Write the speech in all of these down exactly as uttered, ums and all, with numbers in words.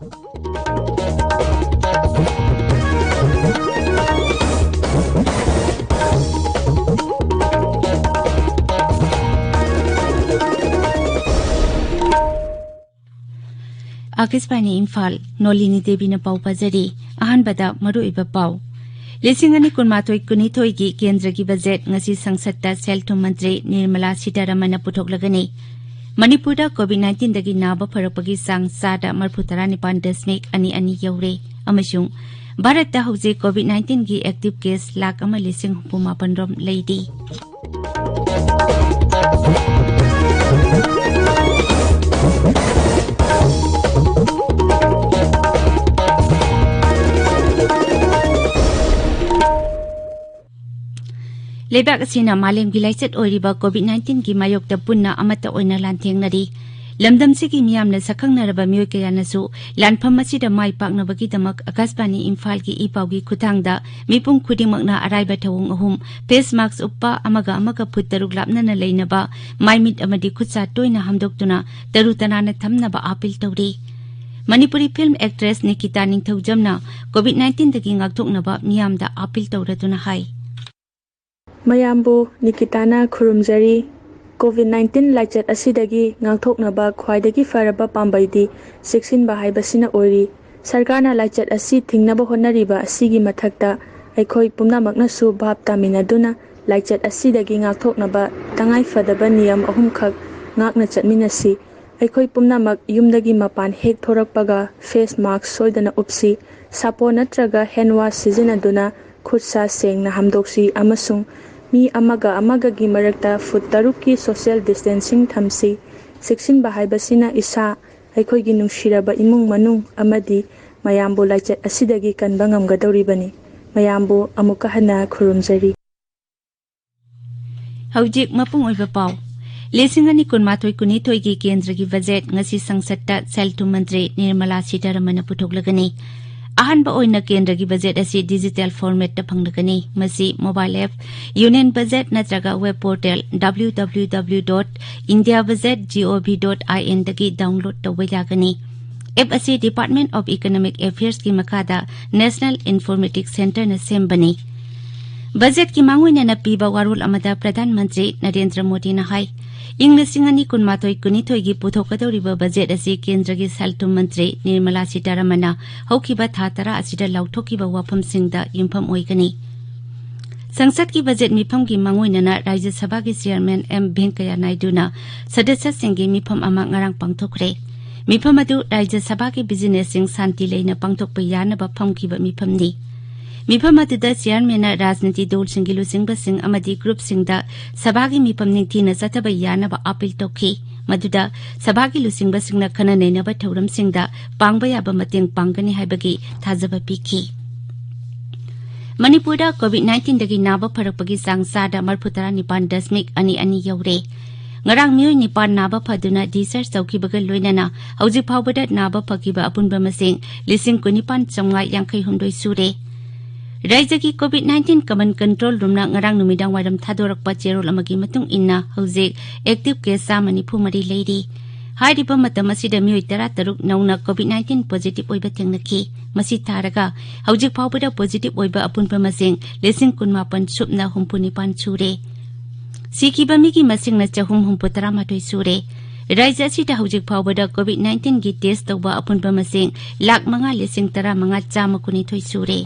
ꯑꯥꯀꯥꯁꯕꯥꯅꯤ ꯏꯝꯐꯥꯜ, ꯅꯣꯂꯤꯅꯤ ꯗꯦꯕꯤꯅ ꯄꯥꯎ ꯄꯥꯖꯔꯤ꯫ ꯑꯍꯥꯟꯕꯗ ꯃꯔꯨꯑꯣꯏꯕ ꯄꯥꯎ꯫ ꯂꯤꯁꯤꯡ ꯑꯅꯤ ꯀꯨꯟꯃꯥꯊꯣꯏ ꯀꯨꯟꯅꯤꯊꯣꯏꯒꯤ ꯀꯦꯟꯗ꯭ꯔꯒꯤ ꯕꯖꯦꯠ ꯉꯁꯤ ꯁꯪꯁꯠꯇ ꯁꯦꯜ ꯊꯨꯝ ꯃꯟꯇ꯭ꯔꯤ ꯅꯤꯔꯃꯂꯥ ꯁꯤꯇꯥꯔꯥꯃꯟꯅ ꯄꯨꯊꯣꯛꯂꯒꯅꯤ꯫ ꯃꯅꯤꯄꯨꯔꯗ ꯀꯣꯚꯤꯗ ꯅꯥꯏꯟꯇꯤꯟꯗꯒꯤ ꯅꯥꯕ ꯐꯔꯛꯄꯒꯤ ꯆꯥꯡ ꯆꯥꯗ ꯃꯔꯤꯐꯨ ꯇꯔꯥꯅꯤꯄꯥꯟ ꯗꯁꯃꯤꯛ ꯑꯅꯤ ꯑꯅꯤ ꯌꯧꯔꯦ ꯑꯃꯁꯨꯡ ꯚꯥꯔꯠꯇ ꯍꯧꯖꯤꯛ ꯀꯣꯚꯤꯗ ꯅꯥꯏꯟꯇꯤꯟꯒꯤ ꯑꯦꯛꯇꯤꯚ ꯀꯦꯁ ꯂꯥꯈ ꯑꯃ ꯂꯤꯁꯤꯡ ꯍꯨꯝꯐꯨ ꯃꯥꯄꯟ ꯔꯣꯝ ꯂꯩꯔꯤ꯫ ꯂꯩꯕꯥꯛ ꯑꯁꯤꯅ ꯃꯥꯂꯦꯝꯒꯤ ꯂꯥꯏꯆꯠ ꯑꯣꯏꯔꯤꯕ ꯀꯣꯚꯤꯗ ꯅꯥꯏꯟꯇꯤꯟꯒꯤ ꯃꯥꯌꯣꯛꯇ ꯄꯨꯟꯅ ꯑꯃꯠꯇ ꯑꯣꯏꯅ ꯂꯥꯟꯊꯦꯡꯅꯔꯤ꯫ ꯂꯝꯗꯝꯁꯤꯒꯤ ꯃꯤꯌꯥꯝꯅ ꯁꯛꯈꯪꯅꯔꯕ ꯃꯤꯑꯣꯏ ꯀꯌꯥꯅꯁꯨ ꯂꯥꯟꯐꯝ ꯑꯁꯤꯗ ꯃꯥꯏ ꯄꯥꯛꯅꯕꯒꯤꯗꯃꯛ ꯑꯀꯥꯁꯕꯥꯅꯤ ꯏꯝꯐꯥꯜꯒꯤ ꯏ ꯄꯥꯎꯒꯤ ꯈꯨꯠꯊꯥꯡꯗ ꯃꯤꯄꯨꯝ ꯈꯨꯗꯤꯡꯃꯛꯅ ꯑꯔꯥꯏꯕ ꯊꯧꯑꯣꯡ ꯑꯍꯨꯝ, ꯐꯦꯁ ꯃꯥꯛꯁ ꯎꯞꯄ, ꯑꯃꯒ ꯑꯃꯒ ꯐꯨꯠ ꯇꯔꯨꯛ ꯂꯥꯞꯅꯅ ꯂꯩꯅꯕ, ꯃꯥꯏꯃꯤꯠ ꯑꯃꯗꯤ ꯈꯨꯠꯁꯥ ꯇꯣꯏꯅ ꯍꯥꯝꯗꯣꯛꯇꯨꯅ ꯇꯔꯨ ꯇꯅꯥꯟꯅ ꯊꯝꯅꯕ ꯑꯥꯄꯤꯜ ꯇꯧꯔꯤ꯫ ꯃꯅꯤꯄꯨꯔꯤ ꯐꯤꯜꯝ ꯑꯦꯛꯇ꯭ꯔꯦꯁ ꯅꯤꯀꯤꯇꯥ ꯅꯤꯡꯊꯧꯖꯝꯅ ꯀꯣꯚꯤꯗ ꯅꯥꯏꯟꯇꯤꯟꯗꯒꯤ ꯉꯥꯛꯊꯣꯛꯅꯕ ꯃꯤꯌꯥꯝꯗ ꯑꯥꯄꯤꯜ ꯇꯧꯔꯗꯨꯅ ꯍꯥꯏ꯫ ꯃꯌꯥꯝꯕꯨ ꯅꯤꯀꯤꯇꯥꯅ ꯈꯨꯔꯨꯝꯖꯔꯤ꯫ ꯀꯣꯚꯤꯗ ꯅꯥꯏꯟꯇꯤꯟ ꯂꯥꯏꯆꯠ ꯑꯁꯤꯗꯒꯤ ꯉꯥꯛꯊꯣꯛꯅꯕ ꯈ꯭ꯋꯥꯏꯗꯒꯤ ꯐꯔꯕ ꯄꯥꯝꯕꯩꯗꯤ ꯆꯦꯛꯁꯤꯟꯕ ꯍꯥꯏꯕꯁꯤꯅ ꯑꯣꯏꯔꯤ꯫ ꯁꯔꯀꯥꯔꯅ ꯂꯥꯏꯆꯠ ꯑꯁꯤ ꯊꯤꯡꯅꯕ ꯍꯣꯠꯅꯔꯤꯕ ꯑꯁꯤꯒꯤ ꯃꯊꯛꯇ ꯑꯩꯈꯣꯏ ꯄꯨꯝꯅꯃꯛꯅꯁꯨ ꯚꯥꯞ ꯇꯥꯃꯤꯟꯅꯗꯨꯅ ꯂꯥꯏꯆꯠ ꯑꯁꯤꯗꯒꯤ ꯉꯥꯛꯊꯣꯛꯅꯕ ꯇꯉꯥꯏꯐꯗꯕ ꯅꯤꯌꯝ ꯑꯍꯨꯝꯈꯛ ꯉꯥꯛꯅ ꯆꯠꯃꯤꯟꯅꯁꯤ꯫ ꯑꯩꯈꯣꯏ ꯄꯨꯝꯅꯃꯛ ꯌꯨꯝꯗꯒꯤ ꯃꯄꯥꯟ ꯍꯦꯛ ꯊꯣꯔꯛꯄꯒ ꯐꯦꯁ ꯃꯥꯛꯁ ꯁꯣꯏꯗꯅ ꯎꯞꯁꯤ꯫ ꯁꯥꯄꯣꯟ ꯅꯠꯇ꯭ꯔꯒ ꯍꯦꯟ ꯋꯥꯁ ꯁꯤꯖꯤꯟꯅꯗꯨꯅ ꯈꯨꯠ ꯁꯥ ꯁꯦꯡꯅ ꯍꯥꯝꯗꯣꯛꯁꯤ ꯑꯃꯁꯨꯡ ꯃꯤ ꯑꯃꯒ ꯑꯃꯒꯒꯤ ꯃꯔꯛꯇ ꯐꯨꯠ ꯇꯔꯨꯛꯀꯤ ꯁꯣꯁꯤꯌꯦꯜ ꯗꯤꯁꯇꯦꯟꯁꯤꯡ ꯊꯝꯁꯤ꯫ ꯆꯦꯛꯁꯤꯟꯕ ꯍꯥꯏꯕꯁꯤꯅ ꯏꯁꯥ, ꯑꯩꯈꯣꯏꯒꯤ ꯅꯨꯡꯁꯤꯔꯕ ꯏꯃꯨꯡ ꯃꯅꯨꯡ ꯑꯃꯗꯤ ꯃꯌꯥꯝꯕꯨ ꯂꯥꯏꯆꯠ ꯑꯁꯤꯗꯒꯤ ꯀꯟꯕ ꯉꯝꯒꯗꯧꯔꯤꯕꯅꯤ꯫ ꯃꯌꯥꯝꯕꯨ ꯑꯃꯨꯛꯀ ꯍꯟꯅ ꯈꯨꯔꯨꯝꯖꯔꯤ꯫ ꯍꯧꯖꯤꯛ ꯃꯄꯨꯡ ꯑꯣꯏꯕ ꯄꯥꯎ꯫ ꯂꯤꯁꯤꯡ ꯑꯅꯤ ꯀꯨꯟꯃꯥꯊꯣꯏ ꯀꯨꯟꯅꯤꯊꯣꯏꯒꯤ ꯀꯦꯟꯗ꯭ꯔꯒꯤ ꯕꯖꯦꯠ ꯉꯁꯤ ꯁꯪꯁꯠꯇ ꯁꯦꯜ ꯊꯨꯝ ꯃꯟꯇ꯭ꯔꯤ ꯅꯤꯔꯃꯂꯥ ꯁꯤꯇꯥꯔꯥꯃꯟꯅ ꯄꯨꯊꯣꯛꯂꯒꯅꯤ꯫ ꯑꯍꯥꯟꯕ ꯑꯣꯏꯅ ꯀꯦꯟꯗ꯭ꯔꯒꯤ ꯕꯖꯦꯠ ꯑꯁꯤ ꯗꯤꯖꯤꯇꯦꯜ ꯐꯣꯔꯃꯦꯠꯇ ꯐꯪꯂꯒꯅꯤ꯫ ꯃꯁꯤ ꯃꯣꯕꯥꯏꯜ ꯑꯦꯞ, ꯌꯨꯅꯤꯌꯟ ꯕꯖꯦꯠ ꯅꯠꯇ꯭ꯔꯒ web portal W W W dot India Budget G O V dot I N ꯗꯒꯤ ꯗꯥꯎꯟꯂꯣꯗ ꯇꯧꯕ ꯌꯥꯒꯅꯤ꯫ ꯑꯦꯞ ꯑꯁꯤ Department of Economic Affairsꯀꯤ ꯃꯈꯥꯗ National Informatics Centreꯅ ꯁꯦꯝꯕꯅꯤ꯫ ꯕꯖꯦꯠꯀꯤ ꯃꯥꯡꯑꯣꯏꯅꯅ ꯄꯤꯕ ꯋꯥꯔꯣꯜ ꯑꯃꯗ ꯄ꯭ꯔꯙꯥꯟ ꯃꯟꯇ꯭ꯔꯤ ꯅꯔꯦꯟꯗ꯭ꯔ ꯃꯣꯗꯤꯅ ꯍꯥꯏ, ꯏꯪ ꯂꯤꯁꯤꯡ ꯑꯅꯤ ꯀꯨꯟꯃꯥꯊꯣꯏ ꯀꯨꯟꯅꯤꯊꯣꯏꯒꯤ ꯄꯨꯊꯣꯛꯀꯗꯧꯔꯤꯕ ꯕꯖꯦꯠ ꯑꯁꯤ ꯀꯦꯟꯗ꯭ꯔꯒꯤ ꯁꯦꯜ ꯊꯨꯝ ꯃꯟꯇ꯭ꯔꯤ ꯅꯤꯔꯃꯂꯥ ꯁꯤꯇꯥꯔꯥꯃꯟꯅ ꯍꯧꯈꯤꯕ ꯊꯥ ꯇꯔꯥ ꯑꯁꯤꯗ ꯂꯥꯎꯊꯣꯛꯈꯤꯕ ꯋꯥꯐꯝꯁꯤꯡꯗ ꯌꯨꯝꯐꯝ ꯑꯣꯏꯒꯅꯤ꯫ ꯁꯪꯁꯠꯀꯤ ꯕꯖꯦꯠ ꯃꯤꯐꯝꯒꯤ ꯃꯥꯡꯑꯣꯏꯅꯅ ꯔꯥꯖ꯭ꯌ ꯁꯚꯥꯒꯤ ꯆꯤꯌꯥꯔꯃꯦꯟ ꯑꯦꯝ ꯚꯦꯡꯀꯌꯥ ꯅꯥꯏꯗꯨꯅ ꯁꯗꯁ꯭ꯌꯁꯤꯡꯒꯤ ꯃꯤꯐꯝ ꯑꯃ ꯉꯔꯥꯡ ꯄꯥꯡꯊꯣꯛꯈ꯭ꯔꯦ꯫ ꯃꯤꯐꯝ ꯑꯗꯨ ꯔꯥꯖ꯭ꯌ ꯁꯚꯥꯒꯤ ꯕꯤꯖꯤꯅꯦꯁꯁꯤꯡ ꯁꯥꯟꯇꯤ ꯂꯩꯅ ꯄꯥꯡꯊꯣꯛꯄ ꯌꯥꯅꯕ ꯐꯝꯈꯤꯕ ꯃꯤꯐꯝꯅꯤ꯫ ꯃꯤꯐꯝ ꯑꯗꯨꯗ ꯆꯤꯌꯥꯔꯃꯦꯟꯅ ꯔꯥꯖꯅꯤꯇꯤ ꯗꯜꯁꯤꯡꯒꯤ ꯂꯨꯆꯤꯡꯕꯁꯤꯡ ꯑꯃꯗꯤ ꯒ꯭ꯔꯨꯞꯁꯤꯡꯗ ꯁꯚꯥꯒꯤ ꯃꯤꯐꯝ ꯅꯤꯡꯊꯤꯅ ꯆꯠꯊꯕ ꯌꯥꯅꯕ ꯑꯥꯄꯤꯜ ꯇꯧꯈꯤ꯫ ꯃꯗꯨꯗ ꯁꯚꯥꯒꯤ ꯂꯨꯆꯤꯡꯕꯁꯤꯡꯅ ꯈꯟꯅ ꯅꯩꯅꯕ ꯊꯧꯔꯝꯁꯤꯡꯗ ꯄꯥꯡꯕ ꯌꯥꯕ ꯃꯇꯦꯡ ꯄꯥꯡꯒꯅꯤ ꯍꯥꯏꯕꯒꯤ ꯊꯥꯖꯕ ꯄꯤꯈꯤ꯫ ꯃꯅꯤꯄꯨꯔꯗ ꯀꯣꯚꯤꯗ ꯅꯥꯏꯟꯇꯤꯟꯗꯒꯤ ꯅꯥꯕ ꯐꯔꯛꯄꯒꯤ ꯆꯥꯡ ꯆꯥꯗ ꯃꯔꯤꯐꯨ ꯇꯔꯥ ꯅꯤꯄꯥꯟ ꯗꯁꯃꯤꯛ ꯑꯅꯤ ꯑꯅꯤ ꯌꯧꯔꯦ꯫ ꯉꯔꯥꯡ ꯃꯤꯑꯣꯏ ꯅꯤꯄꯥꯟ ꯅꯥꯕ ꯐꯗꯨꯅ discharge ꯇꯧꯈꯤꯕꯒ ꯂꯣꯏꯅꯅ ꯍꯧꯖꯤꯛ ꯐꯥꯎꯕꯗ ꯅꯥꯕ ꯐꯈꯤꯕ ꯑꯄꯨꯟꯕ ꯃꯁꯤꯡ ꯂꯤꯁꯤꯡ ꯀꯨꯟꯅꯤꯄꯥꯟ ꯆꯥꯝꯃꯉꯥ ꯌꯥꯡꯈꯩ ꯍꯨꯝꯗꯣꯏ ꯁꯨꯔꯦ꯫ ꯔꯥꯖ꯭ꯌꯒꯤ ꯀꯣꯚꯤꯗ ꯅꯥꯏꯟꯇꯤꯟ ꯀꯃꯟ ꯀꯟꯇ꯭ꯔꯣꯜ ꯔꯨꯝꯅ ꯉꯔꯥꯡ ꯅꯨꯃꯤꯗꯥꯡ ꯋꯥꯏꯔꯝ ꯊꯥꯗꯣꯔꯛꯄ ꯆꯦꯔꯣꯜ ꯑꯃꯒꯤ ꯃꯇꯨꯡ ꯏꯟꯅ ꯍꯧꯖꯤꯛ ꯑꯦꯛꯇꯤꯚ ꯀꯦꯁ ꯆꯥꯝꯃ ꯅꯤꯐꯨ ꯃꯔꯤ ꯂꯩꯔꯤ꯫ ꯍꯥꯏꯔꯤꯕ ꯃꯇꯝ ꯑꯁꯤꯗ ꯃꯤꯑꯣꯏ ꯇꯔꯥ ꯇꯔꯨꯛ ꯅꯧꯅ ꯀꯣꯚꯤꯗ ꯅꯥꯏꯟꯇꯤꯟ ꯄꯣꯖꯤꯇꯤꯚ ꯑꯣꯏꯕ ꯊꯦꯡꯅꯈꯤ꯫ ꯃꯁꯤ ꯊꯥꯔꯒ ꯍꯧꯖꯤꯛ ꯐꯥꯎꯕꯗ ꯄꯣꯖꯤꯇꯤꯚ ꯑꯣꯏꯕ ꯑꯄꯨꯟꯕ ꯃꯁꯤꯡ ꯂꯤꯁꯤꯡ ꯀꯨꯟꯃꯥꯄꯟ ꯁꯨꯞꯅ ꯍꯨꯝꯐꯨ ꯅꯤꯄꯥꯟ ꯁꯨꯔꯦ꯫ ꯁꯤꯈꯤꯕ ꯃꯤꯒꯤ ꯃꯁꯤꯡꯅ ꯆꯍꯨꯝ ꯍꯨꯝꯐꯨ ꯇꯔꯥꯃꯥꯊꯣꯏ ꯁꯨꯔꯦ꯫ ꯔꯥꯖ꯭ꯌ ꯑꯁꯤꯗ ꯍꯧꯖꯤꯛ ꯐꯥꯎꯕꯗ ꯀꯣꯚꯤꯗ ꯅꯥꯏꯟꯇꯤꯟꯒꯤ ꯇꯦꯁ ꯇꯧꯕ ꯑꯄꯨꯟꯕ ꯃꯁꯤꯡ ꯂꯥꯈ ꯃꯉꯥ ꯂꯤꯁꯤꯡ ꯇꯔꯥꯃꯉꯥ ꯆꯥꯝꯃ ꯀꯨꯟꯅꯤꯊꯣꯏ ꯁꯨꯔꯦ꯫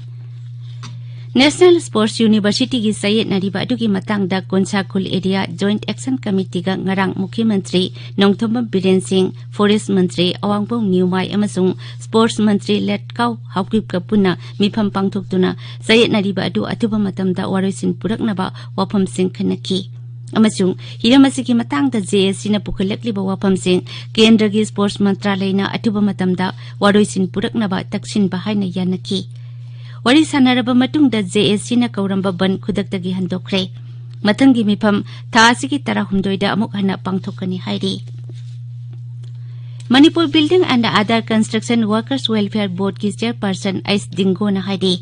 National Sports Universityꯒꯤ ꯆꯌꯦꯠꯅꯔꯤꯕ ꯑꯗꯨꯒꯤ ꯃꯇꯥꯡꯗ ꯀꯣꯟꯁꯥꯈꯨꯜ ꯑꯦꯔꯤꯌꯥ ꯖꯣꯏꯟꯠ ꯑꯦꯛꯁꯟ ꯀꯃꯤꯇꯤꯒ ꯉꯔꯥꯡ ꯃꯨꯈ꯭ꯌ ꯃꯟꯇ꯭ꯔꯤ ꯅꯣꯡꯊꯣꯝꯕꯝ ꯕꯤꯔꯦꯟ ꯁꯤꯡ, ꯐꯣꯔꯦꯁ ꯃꯟꯇ꯭ꯔꯤ ꯑꯋꯥꯡꯕꯝ ꯅ꯭ꯌꯨꯃꯥꯏ ꯑꯃꯁꯨꯡ ꯁ꯭ꯄꯣꯔꯠꯁ ꯃꯟꯇ꯭ꯔꯤ ꯂꯦꯠꯀꯥꯎ ꯍꯥꯎꯀꯤꯞꯀ ꯄꯨꯟꯅ ꯃꯤꯐꯝ ꯄꯥꯡꯊꯣꯛꯇꯨꯅ ꯆꯌꯦꯠꯅꯔꯤꯕ ꯑꯗꯨ ꯑꯊꯨꯕ ꯃꯇꯝꯗ ꯋꯥꯔꯣꯏꯁꯤꯟ ꯄꯨꯔꯛꯅꯕ ꯋꯥꯐꯝꯁꯤꯡ ꯈꯟꯅꯈꯤ꯫ ꯑꯃꯁꯨꯡ ꯍꯤꯔꯝ ꯑꯁꯤꯒꯤ ꯃꯇꯥꯡꯗ ꯖꯦ ꯑꯦꯁ ꯁꯤꯅ ꯄꯨꯈꯠꯂꯛꯂꯤꯕ ꯋꯥꯐꯝꯁꯤꯡ ꯀꯦꯟꯗ꯭ꯔꯒꯤ ꯁ꯭ꯄꯣꯔꯠꯁ ꯃꯟꯇ꯭ꯔꯥꯂꯌꯅ ꯑꯊꯨꯕ ꯃꯇꯝꯗ ꯋꯥꯔꯣꯏꯁꯤꯟ ꯄꯨꯔꯛꯅꯕ ꯇꯛꯁꯤꯟꯕ ꯍꯥꯏꯅ ꯌꯥꯅꯈꯤ꯫ ꯋꯥꯔꯤ ꯁꯥꯟꯅꯔꯕ ꯃꯇꯨꯡꯗ ꯖꯦ ꯑꯦꯁ ꯁꯤꯅ ꯀꯧꯔꯝꯕ ꯕꯟꯗ ꯈꯨꯗꯛꯇꯒꯤ ꯍꯟꯗꯣꯛꯈ꯭ꯔꯦ꯫ ꯃꯊꯪꯒꯤ ꯃꯤꯐꯝ ꯊꯥ ꯑꯁꯤꯒꯤ ꯇꯔꯥꯍꯨꯝꯗꯣꯏꯗ ꯑꯃꯨꯛ ꯍꯟꯅ ꯄꯥꯡꯊꯣꯛꯀꯅꯤ ꯍꯥꯏꯔꯤ꯫ Manipur Building and Other Construction Workers Welfare Boardꯀꯤ chairperson ꯑꯩꯁ ꯗꯤꯡꯒꯣꯅ ꯍꯥꯏꯔꯤ,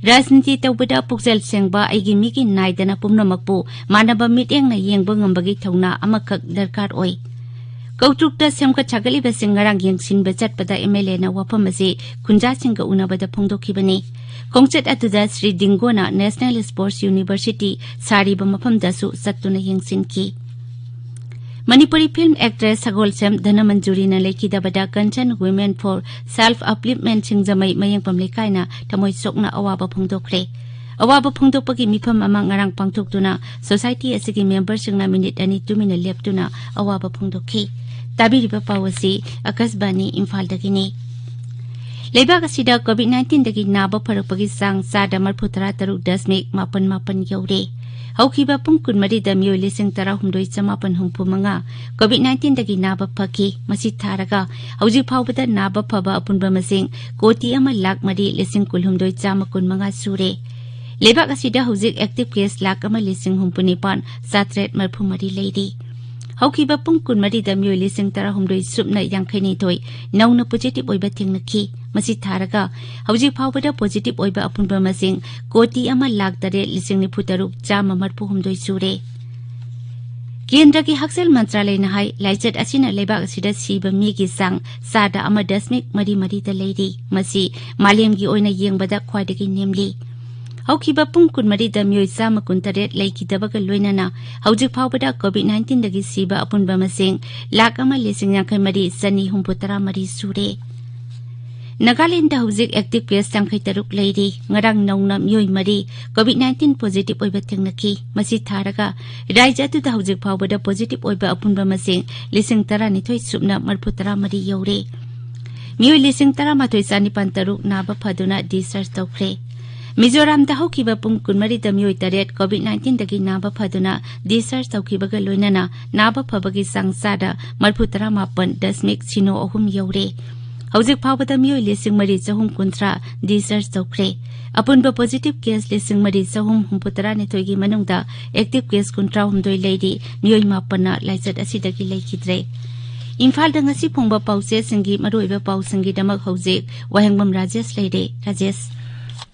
ꯔꯥꯖꯅꯤꯇꯤ ꯇꯧꯕꯗ ꯄꯨꯛꯆꯦꯜ ꯁꯦꯡꯕ ꯑꯩꯒꯤ ꯃꯤꯒꯤ ꯅꯥꯏꯗꯅ ꯄꯨꯝꯅꯃꯛꯄꯨ ꯃꯥꯟꯅꯕ ꯃꯤꯠꯌꯦꯡꯅ ꯌꯦꯡꯕ ꯉꯝꯕꯒꯤ ꯊꯧꯅꯥ ꯑꯃꯈꯛ ꯗꯔꯀꯥꯔ ꯑꯣꯏ꯫ ꯀꯧꯇ꯭ꯔꯨꯛꯇ ꯁꯦꯝꯒꯠ ꯁꯥꯒꯠꯂꯤꯕꯁꯤꯡ ꯉꯔꯥꯡ ꯌꯦꯡꯁꯤꯟꯕ ꯆꯠꯄꯗ ꯑꯦꯝ ꯑꯦꯜ ꯑꯦꯅ ꯋꯥꯐꯝ ꯑꯁꯤ ꯈꯨꯟꯖꯥꯁꯤꯡꯒ ꯎꯅꯕꯗ ꯐꯣꯡꯗꯣꯛꯈꯤꯕꯅꯤ꯫ ꯈꯣꯡꯆꯠ ꯑꯗꯨꯗ ꯁ꯭ꯔꯤ ꯗꯤꯡꯒꯣꯅ National Sports University ꯁꯥꯔꯤꯕ ꯃꯐꯝꯗꯁꯨ ꯆꯠꯇꯨꯅ ꯌꯦꯡꯁꯤꯟꯈꯤ꯫ Manipuri film actress Sagolsem ꯙꯅꯃꯟꯖꯨꯔꯤꯅ ꯂꯩꯈꯤꯗꯕꯗ Concerned Women for Self Upliftment ꯁꯤꯡꯖꯃꯩ ꯃꯌꯦꯡꯐꯝ ꯂꯩꯀꯥꯏꯅ ꯊꯃꯣꯏ ꯁꯣꯛꯅ ꯑꯋꯥꯕ ꯐꯣꯡꯗꯣꯛꯈ꯭ꯔꯦ꯫ ꯑꯋꯥꯕ ꯐꯣꯡꯗꯣꯛꯄꯒꯤ ꯃꯤꯐꯝ ꯑꯃ ꯉꯔꯥꯡ ꯄꯥꯡꯊꯣꯛꯇꯨꯅ society ꯑꯁꯤꯒꯤ memberꯁꯤꯡꯅ ꯃꯤꯅꯤꯠ ꯑꯅꯤ ꯇꯨꯃꯤꯟꯅ ꯂꯦꯞꯇꯨꯅ ꯑꯋꯥꯕ ꯐꯣꯡꯗꯣꯛꯈꯤ꯫ ꯇꯥꯕꯤꯔꯤꯕ ꯄꯥꯎ ꯑꯁꯤ ꯑꯀꯥꯁꯕꯥꯅꯤ ꯏꯝꯐꯥꯜꯗꯒꯤꯅꯤ꯫ ꯂꯩꯕꯥꯛ ꯑꯁꯤꯗ COVID nineteen ꯗꯒꯤ ꯅꯥꯕ ꯐꯔꯛꯄꯒꯤ ꯆꯥꯡ ꯆꯥꯗ ꯃꯔꯤꯐꯨ ꯇꯔꯥ ꯇꯔꯨꯛ ꯗꯁꯃꯤꯛ ꯃꯥꯄꯟ ꯃꯥꯄꯟ ꯌꯧꯔꯦ꯫ ꯍꯧꯈꯤꯕ ꯄꯨꯡ ꯀꯨꯟꯃꯔꯤꯗ ꯃꯤꯑꯣꯏ ꯂꯤꯁꯤꯡ ꯇꯔꯥꯍꯨꯝꯗꯣꯏ ꯆꯃꯥꯄꯟ ꯍꯨꯝꯐꯨ ꯃꯉꯥ COVID nineteen ꯗꯒꯤ ꯅꯥꯕ ꯐꯈꯤ꯫ ꯃꯁꯤ ꯊꯥꯔꯒ ꯍꯧꯖꯤꯛ ꯐꯥꯎꯕꯗ ꯅꯥꯕ ꯐꯕ ꯑꯄꯨꯟꯕ ꯃꯁꯤꯡ ꯀꯣꯇꯤ ꯑꯃ ꯂꯥꯈ ꯃꯔꯤ ꯂꯤꯁꯤꯡ ꯀꯨꯟꯍꯨꯝꯗꯣꯏ ꯆꯥꯝꯃ ꯀꯨꯟꯃꯉꯥ ꯁꯨꯔꯦ꯫ ꯂꯩꯕꯥꯛ ꯑꯁꯤꯗ ꯍꯧꯖꯤꯛ active case ꯂꯥꯈ ꯑꯃ ꯂꯤꯁꯤꯡ ꯍꯨꯝꯐꯨ ꯅꯤꯄꯥꯟ ꯆꯥꯇ꯭ꯔꯦꯠ ꯃꯔꯤꯐꯨ ꯃꯔꯤ ꯂꯩꯔꯤ꯫ ꯍꯧꯈꯤꯕ ꯄꯨꯡ ꯀꯨꯟꯃꯔꯤꯗ ꯃꯤꯑꯣꯏ ꯂꯤꯁꯤꯡ ꯇꯔꯥꯍꯨꯝꯗꯣꯏ ꯁꯨꯞꯅ ꯌꯥꯡꯈꯩꯅꯤꯊꯣꯏ ꯅꯧꯅ positive ꯑꯣꯏꯕ ꯊꯦꯡꯅꯈꯤ꯫ ꯃꯁꯤ ꯊꯥꯔꯒ ꯍꯧꯖꯤꯛ ꯐꯥꯎꯕꯗ positive ꯑꯣꯏꯕ ꯑꯄꯨꯟꯕ ꯃꯁꯤꯡ ꯀꯣꯇꯤ ꯑꯃ ꯂꯥꯈ ꯇꯔꯦꯠ ꯂꯤꯁꯤꯡ ꯅꯤꯐꯨ ꯇꯔꯨꯛ ꯆꯥꯝꯃ ꯃꯔꯤꯐꯨ ꯍꯨꯝꯗꯣꯏ ꯁꯨꯔꯦ꯫ ꯀꯦꯟꯗ꯭ꯔꯒꯤ ꯍꯛꯁꯦꯜ ꯃꯟꯇ꯭ꯔꯥꯂꯌꯅ ꯍꯥꯏ, ꯂꯥꯏꯆꯠ ꯑꯁꯤꯅ ꯂꯩꯕꯥꯛ ꯑꯁꯤꯗ ꯁꯤꯕ ꯃꯤꯒꯤ ꯆꯥꯡ ꯆꯥꯗ ꯑꯃ ꯗꯁꯃꯤꯛ ꯃꯔꯤ ꯃꯔꯤꯗ ꯂꯩꯔꯤ꯫ ꯃꯁꯤ ꯃꯥꯂꯦꯝꯒꯤ ꯑꯣꯏꯅ ꯌꯦꯡꯕꯗ ꯈ꯭ꯋꯥꯏꯗꯒꯤ ꯅꯦꯝꯂꯤ꯫ ꯍꯧꯈꯤꯕ ꯄꯨꯡ ꯀꯨꯟꯃꯔꯤꯗ ꯃꯤꯑꯣꯏ ꯆꯥꯝꯃ ꯀꯨꯟꯇꯔꯦꯠ ꯂꯩꯈꯤꯗꯕꯒ ꯂꯣꯏꯅꯅ ꯍꯧꯖꯤꯛ ꯐꯥꯎꯕꯗ COVID nineteen ꯗꯒꯤ ꯁꯤꯕ ꯑꯄꯨꯟꯕ ꯃꯁꯤꯡ ꯂꯥꯈ ꯑꯃ ꯂꯤꯁꯤꯡ ꯌꯥꯡꯈꯩ ꯃꯔꯤ ꯆꯅꯤ ꯍꯨꯝꯐꯨ ꯇꯔꯥ ꯃꯔꯤ ꯁꯨꯔꯦ꯫ ꯅꯥꯒꯥꯂꯦꯟꯗ ꯍꯧꯖꯤꯛ active case ꯌꯥꯡꯈꯩ ꯇꯔꯨꯛ ꯂꯩꯔꯤ꯫ ꯉꯔꯥꯡ ꯅꯧꯅ ꯃꯤꯑꯣꯏ ꯃꯔꯤ COVID nineteen positive ꯑꯣꯏꯕ ꯊꯦꯡꯅꯈꯤ꯫ ꯃꯁꯤ ꯊꯥꯔꯒ ꯔꯥꯖ꯭ꯌ ꯑꯗꯨꯗ ꯍꯧꯖꯤꯛ ꯐꯥꯎꯕꯗ positive ꯑꯣꯏꯕ ꯑꯄꯨꯟꯕ ꯃꯁꯤꯡ ꯂꯤꯁꯤꯡ ꯇꯔꯥꯅꯤꯊꯣꯏ ꯁꯨꯞꯅ ꯃꯔꯤꯐꯨ ꯇꯔꯥ ꯃꯔꯤ ꯌꯧꯔꯦ꯫ ꯃꯤꯑꯣꯏ ꯂꯤꯁꯤꯡ ꯇꯔꯥꯃꯥꯊꯣꯏ ꯆꯥꯅꯤꯄꯥꯟ ꯇꯔꯨꯛ ꯅꯥꯕ ꯐꯗꯨꯅ discharge ꯇꯧꯈ꯭ꯔꯦ꯫ ꯃꯤꯖꯣꯔꯥꯝꯗ ꯍꯧꯈꯤꯕ ꯄꯨꯡ ꯀꯨꯟꯃꯔꯤꯗ ꯃꯤꯑꯣꯏ ꯇꯔꯦꯠ COVID nineteen ꯗꯒꯤ ꯅꯥꯕ ꯐꯗꯨꯅ discharge ꯇꯧꯈꯤꯕꯒ ꯂꯣꯏꯅꯅ ꯅꯥꯕ ꯐꯕꯒꯤ ꯆꯥꯡ ꯆꯥꯗ ꯃꯔꯤꯐꯨ ꯇꯔꯥꯃꯥꯄꯟ ꯗꯁꯃꯤꯛ ꯁꯤꯅꯣ ꯑꯍꯨꯝ ꯌꯧꯔꯦ꯫ ꯍꯧꯖꯤꯛ ꯐꯥꯎꯕꯗ ꯃꯤꯑꯣꯏ ꯂꯤꯁꯤꯡ ꯃꯔꯤ ꯆꯍꯨꯝ ꯀꯨꯟꯊ꯭ꯔꯥ discharge ꯇꯧꯈ꯭ꯔꯦ꯫ ꯑꯄꯨꯟꯕ positive case ꯂꯤꯁꯤꯡ ꯃꯔꯤ ꯆꯍꯨꯝ ꯍꯨꯝꯐꯨ ꯇꯔꯥꯅꯤꯊꯣꯏꯒꯤ ꯃꯅꯨꯡꯗ active case ꯀꯨꯟꯊ꯭ꯔꯥ ꯍꯨꯝꯗꯣꯏ ꯂꯩꯔꯤ꯫ ꯃꯤꯑꯣꯏ ꯃꯥꯄꯟꯅ ꯂꯥꯏꯆꯠ ꯑꯁꯤꯗꯒꯤ ꯂꯩꯈꯤꯗ꯭ꯔꯦ꯫ ꯏꯝꯐꯥꯜꯗ ꯉꯁꯤ ꯐꯣꯡꯕ ꯄꯥꯎꯆꯦꯁꯤꯡꯒꯤ ꯃꯔꯨꯑꯣꯏꯕ ꯄꯥꯎꯁꯤꯡꯒꯤꯗꯃꯛ ꯍꯧꯖꯤꯛ ꯋꯥꯍꯦꯡꯕꯝ ꯔꯥꯖꯦꯁ ꯂꯩꯔꯦ꯫ ꯔꯥꯖꯦꯁ꯫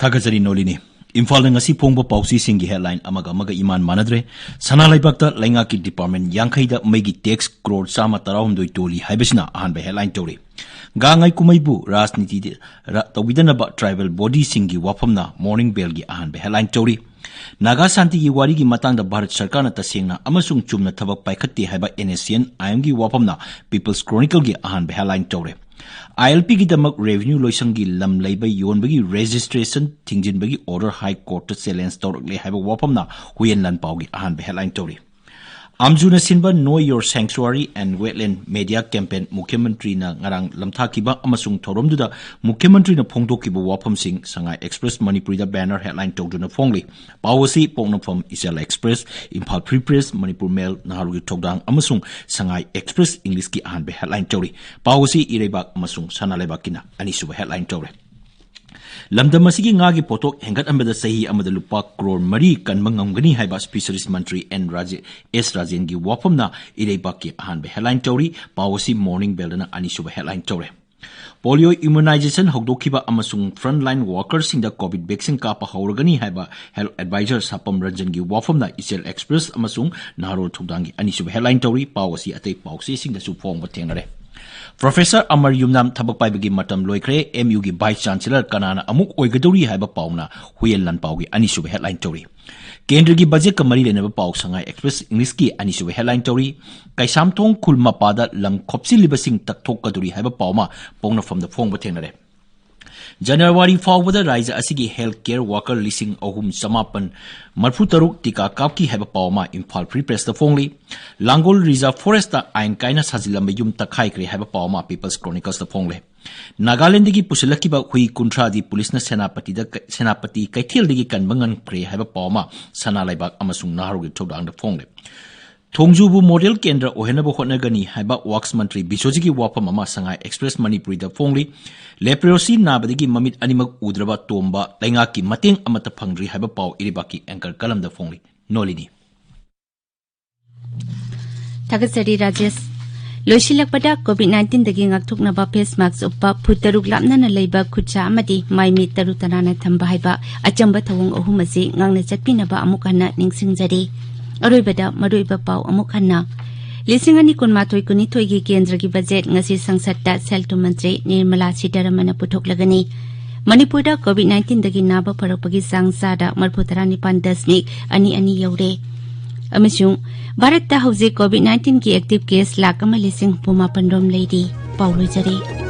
ꯊꯥꯒꯠꯆꯔꯤ ꯅꯣꯂꯤꯅꯤ꯫ ꯏꯝꯐꯥꯜꯗ ꯉꯁꯤ ꯐꯣꯡꯕ ꯄꯥꯎꯆꯦꯁꯤꯡꯒꯤ headline ꯑꯃꯒ ꯑꯃꯒ ꯏꯃꯥꯟ ꯃꯥꯟꯅꯗ꯭ꯔꯦ꯫ ꯁꯅꯥ ꯂꯩꯕꯥꯛꯇ ꯂꯩꯉꯥꯛꯀꯤ department ꯌꯥꯡꯈꯩꯗ ꯃꯩꯒꯤ tax crore ꯆꯥꯝꯃ ꯇꯔꯥꯍꯨꯝꯗꯣꯏ ꯇꯣꯜꯂꯤ ꯍꯥꯏꯕꯁꯤꯅ ꯑꯍꯥꯟꯕ headline ꯇꯧꯔꯤ꯫ ꯒꯥꯡꯉꯥꯏ ꯀꯨꯝꯍꯩꯕꯨ ꯔꯥꯖꯅꯤꯇꯤꯗ ꯔ-, ꯇꯧꯕꯤꯗꯅꯕ tribal bodyꯁꯤꯡꯒꯤ ꯋꯥꯐꯝꯅ Morning Bellꯒꯤ ꯑꯍꯥꯟꯕ headline ꯇꯧꯔꯤ꯫ ꯅꯥꯒꯥ ꯁꯥꯟꯇꯤꯒꯤ ꯋꯥꯔꯤꯒꯤ ꯃꯇꯥꯡꯗ ꯚꯥꯔꯠ ꯁꯔꯀꯥꯔꯅ ꯇꯁꯦꯡꯅ ꯑꯃꯁꯨꯡ ꯆꯨꯝꯅ ꯊꯕꯛ ꯄꯥꯏꯈꯠꯇꯦ ꯍꯥꯏꯕ NSCN-IMꯒꯤ ꯋꯥꯐꯝꯅ People's Chronicleꯒꯤ ꯑꯍꯥꯟꯕ headline ꯇꯧꯔꯦ꯫ ILPꯒꯤꯗꯃꯛ revenue ꯂꯣꯏꯁꯪꯒꯤ ꯂꯝ ꯂꯩꯕ ꯌꯣꯟꯕꯒꯤ registration ꯊꯤꯡꯖꯤꯟꯕꯒꯤ order High Courtꯇ challenge ꯇꯧꯔꯛꯂꯦ ꯍꯥꯏꯕ ꯋꯥꯐꯝꯅ ꯍꯨꯌꯦꯟ ꯂꯥꯟꯄꯥꯎꯒꯤ ꯑꯍꯥꯟꯕ headline ꯇꯧꯔꯤ꯫ ꯑꯝꯖꯨꯅ ꯁꯤꯟꯕ Know Your Sanctuary and Wetland Media Campaign ꯃꯨꯈ꯭ꯌ ꯃꯟꯇ꯭ꯔꯤꯅ ꯉꯔꯥꯡ ꯂꯝꯊꯥꯈꯤꯕ ꯑꯃꯁꯨꯡ ꯊꯧꯔꯝꯗꯨꯗ ꯃꯨꯈ꯭ꯌ ꯃꯟꯇ꯭ꯔꯤꯅ ꯐꯣꯡꯗꯣꯛꯈꯤꯕ ꯋꯥꯐꯝꯁꯤꯡ ꯁꯉꯥꯏ Express ꯃꯅꯤꯄꯨꯔꯤꯗ banner headline ꯇꯧꯗꯨꯅ ꯐꯣꯡꯂꯤ꯫ ꯄꯥꯎ ꯑꯁꯤ ꯄꯣꯛꯅꯐꯝ, ꯏꯆꯦꯜ Express, Imphal Free Press, Manipur ꯃꯦꯜ, ꯅꯍꯥꯔꯣꯜꯒꯤ ꯊꯧꯗꯥꯡ ꯑꯃꯁꯨꯡ ꯁꯉꯥꯏ Express Englishꯀꯤ ꯑꯍꯥꯟꯕ headline ꯇꯧꯔꯤ꯫ ꯄꯥꯎ ꯑꯁꯤ ꯏꯔꯩꯕꯥꯛ ꯑꯃꯁꯨꯡ ꯁꯅꯥ ꯂꯩꯕꯥꯛꯀꯤꯅ ꯑꯅꯤꯁꯨꯕ headline ꯇꯧꯔꯦ꯫ ꯂꯝꯗꯝ ꯑꯁꯤꯒꯤ ꯉꯥꯒꯤ ꯄꯣꯠꯊꯣꯛ ꯍꯦꯟꯒꯠꯍꯟꯕꯗ ꯆꯍꯤ ꯑꯃꯗ ꯂꯨꯄꯥ ꯀ꯭ꯔꯣꯔ ꯃꯔꯤ ꯀꯟꯕ ꯉꯝꯒꯅꯤ ꯍꯥꯏꯕ Fisheries ꯃꯟꯇ꯭ꯔꯤ ꯑꯦꯟ ꯔꯥꯖꯦ-, ꯑꯦꯁ ꯔꯥꯖꯦꯟꯒꯤ ꯋꯥꯐꯝꯅ ꯏꯔꯩꯕꯥꯛꯀꯤ ꯑꯍꯥꯟꯕ headline ꯇꯧꯔꯤ꯫ ꯄꯥꯎ ꯑꯁꯤ Morning Bellꯗꯅ ꯑꯅꯤꯁꯨꯕ headline ꯇꯧꯔꯦ꯫ Polio immunization ꯍꯧꯗꯣꯛꯈꯤꯕ ꯑꯃꯁꯨꯡ frontline workerꯁꯤꯡꯗ COVID vaccine ꯀꯥꯞꯄ ꯍꯧꯔꯒꯅꯤ ꯍꯥꯏꯕ Health Advisor ꯁꯥꯄꯝ ꯔꯟꯖꯟꯒꯤ ꯋꯥꯐꯝꯅ ꯏꯆꯦꯜ Express ꯑꯃꯁꯨꯡ ꯅꯍꯥꯔꯣꯜ ꯊꯧꯗꯥꯡꯒꯤ ꯑꯅꯤꯁꯨꯕ headline ꯇꯧꯔꯤ꯫ ꯄꯥꯎ ꯑꯁꯤ ꯑꯇꯩ ꯄꯥꯎꯆꯦꯁꯤꯡꯗꯁꯨ ꯐꯣꯡꯕ ꯊꯦꯡꯅꯔꯦ꯫ Professor ꯑꯃꯔ ꯌꯨꯝꯅꯥꯝ ꯊꯕꯛ ꯄꯥꯏꯕꯒꯤ ꯃꯇꯝ ꯂꯣꯏꯈ꯭ꯔꯦ꯫ MUꯒꯤ Vice Chancellor ꯀꯅꯥꯅ ꯑꯃꯨꯛ ꯑꯣꯏꯒꯗꯧꯔꯤ ꯍꯥꯏꯕ ꯄꯥꯎꯅ ꯍꯨꯌꯦꯟ ꯂꯥꯟꯄꯥꯎꯒꯤ ꯑꯅꯤꯁꯨꯕ headline ꯇꯧꯔꯤ꯫ ꯀꯦꯟꯗ꯭ꯔꯒꯤ ꯕꯖꯦꯠꯀ ꯃꯔꯤ ꯂꯩꯅꯕ ꯄꯥꯎ ꯁꯉꯥꯏ Express Englishꯀꯤ ꯑꯅꯤꯁꯨꯕ headline ꯇꯧꯔꯤ꯫ ꯀꯩꯁꯥꯝꯊꯣꯡ ꯈꯨꯜ ꯃꯄꯥꯗ ꯂꯪ ꯈꯣꯞꯆꯤꯜꯂꯤꯕꯁꯤꯡ ꯇꯛꯊꯣꯛꯀꯗꯧꯔꯤ ꯍꯥꯏꯕ ꯄꯥꯎ ꯑꯃ ꯄꯣꯛꯅꯐꯝꯗ ꯐꯣꯡꯕ ꯊꯦꯡꯅꯔꯦ꯫ ꯖꯅꯋꯥꯔꯤ ꯐꯥꯎꯕꯗ ꯔꯥꯖ꯭ꯌ ꯑꯁꯤꯒꯤ health care worker ꯂꯤꯁꯤꯡ ꯑꯍꯨꯝ ꯆꯃꯥꯄꯟ ꯃꯔꯤꯐꯨ ꯇꯔꯨꯛ ꯇꯤꯀꯥ ꯀꯥꯞꯈꯤ ꯍꯥꯏꯕ ꯄꯥꯎ ꯑꯃ ꯏꯝꯐꯥꯜ Free Pressꯇ ꯐꯣꯡꯂꯤ꯫ ꯂꯥꯡꯒꯣꯜ Reserve Forestꯇ ꯑꯥꯏꯟ ꯀꯥꯏꯅ ꯁꯥꯖꯤꯜꯂꯝꯕ ꯌꯨꯝ ꯇꯛꯈꯥꯏꯈ꯭ꯔꯦ ꯍꯥꯏꯕ ꯄꯥꯎ ꯑꯃ People's Chroniclesꯇ ꯐꯣꯡꯂꯦ꯫ ꯅꯥꯒꯥꯂꯦꯟꯗꯒꯤ ꯄꯨꯁꯤꯜꯂꯛꯈꯤꯕ ꯍꯨꯏ ꯀꯨꯟꯊ꯭ꯔꯥꯗꯤ ꯄꯨꯂꯤꯁꯅ ꯁꯦꯅꯥꯄꯇꯤꯗ ꯀ-, ꯁꯦꯅꯥꯄꯇꯤ ꯀꯩꯊꯦꯜꯗꯒꯤ ꯀꯟꯕ ꯉꯝꯈ꯭ꯔꯦ ꯍꯥꯏꯕ ꯄꯥꯎ ꯑꯃ ꯁꯅꯥ ꯂꯩꯕꯥꯛ ꯑꯃꯁꯨꯡ ꯅꯍꯥꯔꯣꯜꯒꯤ ꯊꯧꯗꯥꯡꯗ ꯐꯣꯡꯂꯦ꯫ ꯊꯣꯡꯖꯨꯕꯨ model ꯀꯦꯟꯗ꯭ꯔ ꯑꯣꯏꯍꯟꯅꯕ ꯍꯣꯠꯅꯒꯅꯤ ꯍꯥꯏꯕ Works ꯃꯟꯇ꯭ꯔꯤ ꯕꯤꯁ꯭ꯋꯖꯤꯠꯀꯤ ꯋꯥꯐꯝ ꯑꯃ ꯁꯉꯥꯏ Express ꯃꯅꯤꯄꯨꯔꯤꯗ ꯐꯣꯡꯂꯤ꯫ Leprosy ꯅꯥꯕꯗꯒꯤ ꯃꯃꯤꯠ ꯑꯅꯤꯃꯛ ꯎꯗ꯭ꯔꯕ ꯇꯣꯝꯕ ꯂꯩꯉꯥꯛꯀꯤ ꯃꯇꯦꯡ ꯑꯃꯠꯇ ꯐꯪꯗ꯭ꯔꯤ ꯍꯥꯏꯕ ꯄꯥꯎ ꯏꯔꯩꯕꯥꯛꯀꯤ anchor columnꯗ ꯐꯣꯡꯂꯤ꯫ ꯅꯣꯂꯤꯅꯤ꯫ ꯊꯥꯒꯠꯆꯔꯤ ꯔꯥꯖꯦꯁ꯫ ꯂꯣꯏꯁꯤꯜꯂꯛꯄꯗ, ꯀꯣꯚꯤꯗ ꯅꯥꯏꯟꯇꯤꯟꯗꯒꯤ ꯉꯥꯛꯊꯣꯛꯅꯕ ꯐꯦꯁ ꯃꯥꯛꯁ ꯎꯞꯄ, ꯐꯨꯠ ꯇꯔꯨꯛ ꯂꯥꯞꯅꯅ ꯂꯩꯕ, ꯈꯨꯠꯁꯥ ꯑꯃꯗꯤ ꯃꯥꯏ ꯃꯤꯠ ꯇꯔꯨ ꯇꯅꯥꯟꯅ ꯊꯝꯕ ꯍꯥꯏꯕ ꯑꯆꯝꯕ ꯊꯧꯑꯣꯡ ꯑꯍꯨꯝ ꯑꯁꯤ ꯉꯥꯛꯅ ꯆꯠꯄꯤꯅꯕ ꯑꯃꯨꯛ ꯍꯟꯅ ꯅꯤꯡꯁꯤꯡꯖꯔꯤ꯫ ꯑꯔꯣꯏꯕꯗ ꯃꯔꯨꯑꯣꯏꯕ ꯄꯥꯎ ꯑꯃꯨꯛ ꯍꯟꯅ꯫ ꯂꯤꯁꯤꯡ ꯑꯅꯤ ꯀꯨꯟꯃꯥꯊꯣꯏ ꯀꯨꯟꯅꯤꯊꯣꯏꯒꯤ ꯀꯦꯟꯗ꯭ꯔꯒꯤ ꯕꯖꯦꯠ ꯉꯁꯤ ꯁꯪꯁꯠꯇ ꯁꯦꯜ ꯊꯨꯝ ꯃꯟꯇ꯭ꯔꯤ ꯅꯤꯔꯃꯂꯥ ꯁꯤꯇꯥꯔꯥꯃꯟꯅ ꯄꯨꯊꯣꯛꯂꯒꯅꯤ꯫ ꯃꯅꯤꯄꯨꯔꯗ ꯀꯣꯚꯤꯗ ꯅꯥꯏꯟꯇꯤꯟꯗꯒꯤ ꯅꯥꯕ ꯐꯔꯛꯄꯒꯤ ꯆꯥꯡ ꯆꯥꯗ ꯃꯔꯤꯐꯨ ꯇꯔꯥꯅꯤꯄꯥꯟ ꯗꯁꯃꯤꯛ ꯑꯅꯤ ꯑꯅꯤ ꯌꯧꯔꯦ꯫ ꯑꯃꯁꯨꯡ ꯚꯥꯔꯠꯇ ꯍꯧꯖꯤꯛ ꯀꯣꯚꯤꯗ ꯅꯥꯏꯟꯇꯤꯟꯒꯤ ꯑꯦꯛꯇꯤꯚ ꯀꯦꯁ ꯂꯥꯈ ꯑꯃ ꯂꯤꯁꯤꯡ ꯍꯨꯝꯐꯨ ꯃꯥꯄꯟ ꯔꯣꯝ ꯂꯩꯔꯤ꯫ ꯄꯥꯎ ꯂꯣꯏꯖꯔꯦ꯫